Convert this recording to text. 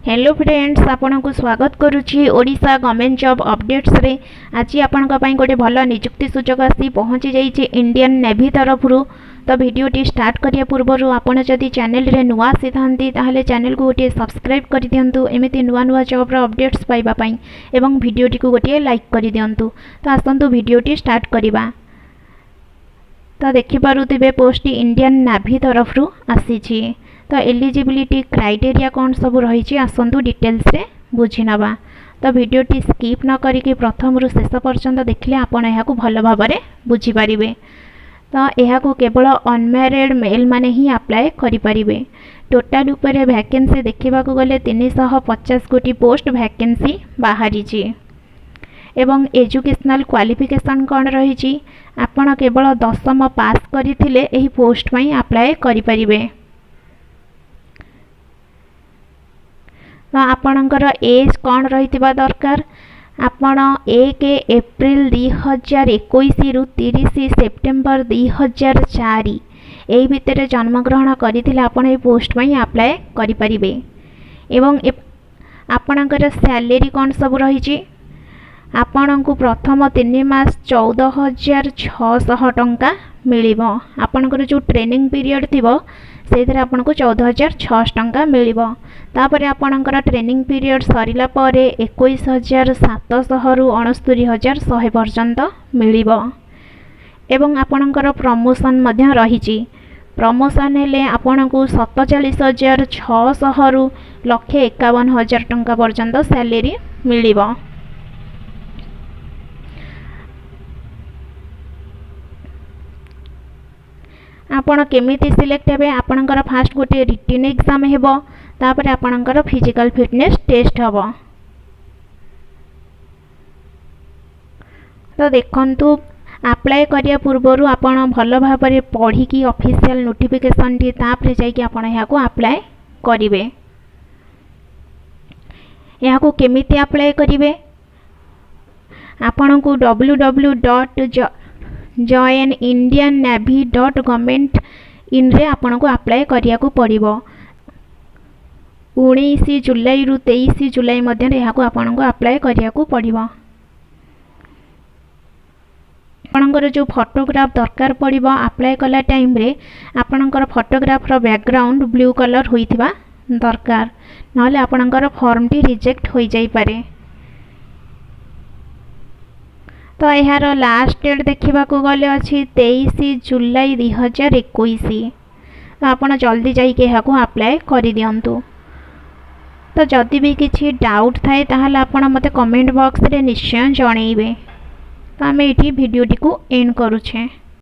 Hello friends, ଆପଣଙ୍କୁ ସ୍ୱାଗତ କରୁଛି ଓଡ଼ିଶା ଗଭର୍ଣ୍ଣମେଣ୍ଟ ଜବ୍ ଅପଡେଟ୍ସରେ। ଆଜି ଆପଣଙ୍କ ପାଇଁ ଗୋଟେ ଭଲ ନିଯୁକ୍ତି ସୁଯୋଗ ଆସି ପହଞ୍ଚି ଯାଇଛି ଇଣ୍ଡିଆନ୍ ନେଭି ତରଫରୁ। ତ ଭିଡ଼ିଓଟି ଷ୍ଟାର୍ଟ କରିବା ପୂର୍ବରୁ ଆପଣ ଯଦି ଚ୍ୟାନେଲରେ ନୂଆ ଆସିଥାନ୍ତି, ତାହେଲେ ଚ୍ୟାନେଲକୁ ଗୋଟିଏ ସବସ୍କ୍ରାଇବ୍ କରିଦିଅନ୍ତୁ ଏମିତି ନୂଆ ନୂଆ ଜବ୍ର ଅପଡେଟ୍ସ ପାଇବା ପାଇଁ ଏବଂ ଭିଡ଼ିଓଟିକୁ ଗୋଟିଏ ଲାଇକ୍ କରିଦିଅନ୍ତୁ। ତ ଆସନ୍ତୁ ଭିଡ଼ିଓଟି ଷ୍ଟାର୍ଟ କରିବା। ତ ଦେଖିପାରୁଥିବେ, ପୋଷ୍ଟଟି ଇଣ୍ଡିଆନ୍ ନାଭି ତରଫରୁ ଆସିଛି। ତ ଏଲିଜିବିଲିଟି କ୍ରାଇଟେରିଆ କ'ଣ ସବୁ ରହିଛି, ଆସନ୍ତୁ ଡିଟେଲ୍ସରେ ବୁଝିନେବା। ତ ଭିଡ଼ିଓଟି ସ୍କିପ୍ ନ କରିକି ପ୍ରଥମରୁ ଶେଷ ପର୍ଯ୍ୟନ୍ତ ଦେଖିଲେ ଆପଣ ଏହାକୁ ଭଲ ଭାବରେ ବୁଝିପାରିବେ। ତ ଏହାକୁ କେବଳ ଅନମ୍ୟାରେଡ଼୍ ମେଲ୍ ମାନେ ହିଁ ଆପ୍ଲାଏ କରିପାରିବେ। ଟୋଟାଲ୍ ଉପରେ ଭ୍ୟାକେନ୍ସି ଦେଖିବାକୁ ଗଲେ 350 ଗୋଟି ପୋଷ୍ଟ ଭ୍ୟାକେନ୍ସି ବାହାରିଛି। ଏବଂ ଏଜୁକେସନାଲ୍ କ୍ୱାଲିଫିକେସନ୍ କ'ଣ ରହିଛି? ଆପଣ କେବଳ 10ମ ପାସ୍ କରିଥିଲେ ଏହି ପୋଷ୍ଟ ପାଇଁ ଆପ୍ଲାଏ କରିପାରିବେ। ତ ଆପଣଙ୍କର ଏଜ୍ କ'ଣ ରହିଥିବା ଦରକାର? ଆପଣ 1 ଏପ୍ରିଲ 2021ରୁ 30 ସେପ୍ଟେମ୍ବର 2004 ଏହି ଭିତରେ ଜନ୍ମଗ୍ରହଣ କରିଥିଲେ ଆପଣ ଏହି ପୋଷ୍ଟ ପାଇଁ ଆପ୍ଲାଏ କରିପାରିବେ। ଏବଂ ଆପଣଙ୍କର ସ୍ୟାଲେରୀ କ'ଣ ସବୁ ରହିଛି? ଆପଣଙ୍କୁ ପ୍ରଥମ 3 ମାସ 14,600 ଟଙ୍କା ମିଳିବ। ଆପଣଙ୍କର ଯେଉଁ ଟ୍ରେନିଂ ପିରିୟଡ଼ ଥିବ, ସେଇଥିରେ ଆପଣଙ୍କୁ 14,600 ଟଙ୍କା ମିଳିବ। ତାପରେ ଆପଣଙ୍କର ଟ୍ରେନିଂ ପିରିୟଡ଼ ସରିଲା ପରେ 21,700ରୁ 69,100 ପର୍ଯ୍ୟନ୍ତ ମିଳିବ। ଏବଂ ଆପଣଙ୍କର ପ୍ରମୋସନ୍ ମଧ୍ୟ ରହିଛି। ପ୍ରମୋସନ୍ ହେଲେ ଆପଣଙ୍କୁ 47,600ରୁ 1,51,000 ଟଙ୍କା ପର୍ଯ୍ୟନ୍ତ ସ୍ୟାଲେରୀ ମିଳିବ। ଆପଣ କେମିତି ସିଲେକ୍ଟ ହେବେ? ଆପଣଙ୍କର ଫାଷ୍ଟ ଗୋଟିଏ ରିଟିନ୍ ଏକ୍ଜାମ୍ ହେବ, ତାପରେ ଆପଣଙ୍କର ଫିଜିକାଲ୍ ଫିଟନେସ୍ ଟେଷ୍ଟ ହେବ। ତ ଦେଖନ୍ତୁ, ଆପ୍ଲାଏ କରିବା ପୂର୍ବରୁ ଆପଣ ଭଲ ଭାବରେ ପଢ଼ିକି ଅଫିସିଆଲ୍ ନୋଟିଫିକେସନ୍ଟି, ତାପରେ ଯାଇକି ଆପଣ ଏହାକୁ ଆପ୍ଲାଏ କରିବେ। ଏହାକୁ କେମିତି ଆପ୍ଲାଏ କରିବେ? ଆପଣଙ୍କୁ ww.joinindiannavy.government inରେ ଆପଣଙ୍କୁ ଆପ୍ଲାଏ କରିବାକୁ ପଡ଼ିବ। 19 ଜୁଲାଇରୁ 23 ଜୁଲାଇ ମଧ୍ୟରେ ଏହାକୁ ଆପଣଙ୍କୁ ଆପ୍ଲାଏ କରିବାକୁ ପଡ଼ିବ। ଆପଣଙ୍କର ଯେଉଁ ଫଟୋଗ୍ରାଫ ଦରକାର ପଡ଼ିବ, ଆପ୍ଲାଏ କଲା ଟାଇମ୍ରେ ଆପଣଙ୍କର ଫଟୋଗ୍ରାଫର ବ୍ୟାକଗ୍ରାଉଣ୍ଡ ବ୍ଲୁ କଲର୍ ହୋଇଥିବା ଦରକାର, ନହେଲେ ଆପଣଙ୍କର ଫର୍ମଟି ରିଜେକ୍ଟ ହୋଇଯାଇପାରେ। ତ ଏହାର ଲାଷ୍ଟ ଡେଟ୍ ଦେଖିବାକୁ ଗଲେ ଅଛି 23 ଜୁଲାଇ 2021। ତ ଆପଣ ଜଲ୍ଦି ଯାଇକି ଏହାକୁ ଆପ୍ଲାଏ କରିଦିଅନ୍ତୁ। ତ ଯଦି ବି କିଛି ଡାଉଟ୍ ଥାଏ, ତାହେଲେ ଆପଣ ମୋତେ କମେଣ୍ଟ ବକ୍ସରେ ନିଶ୍ଚୟ ଜଣେଇବେ। ତ ଆମେ ଏଇଠି ଭିଡ଼ିଓଟିକୁ ଏଣ୍ଡ କରୁଛେ।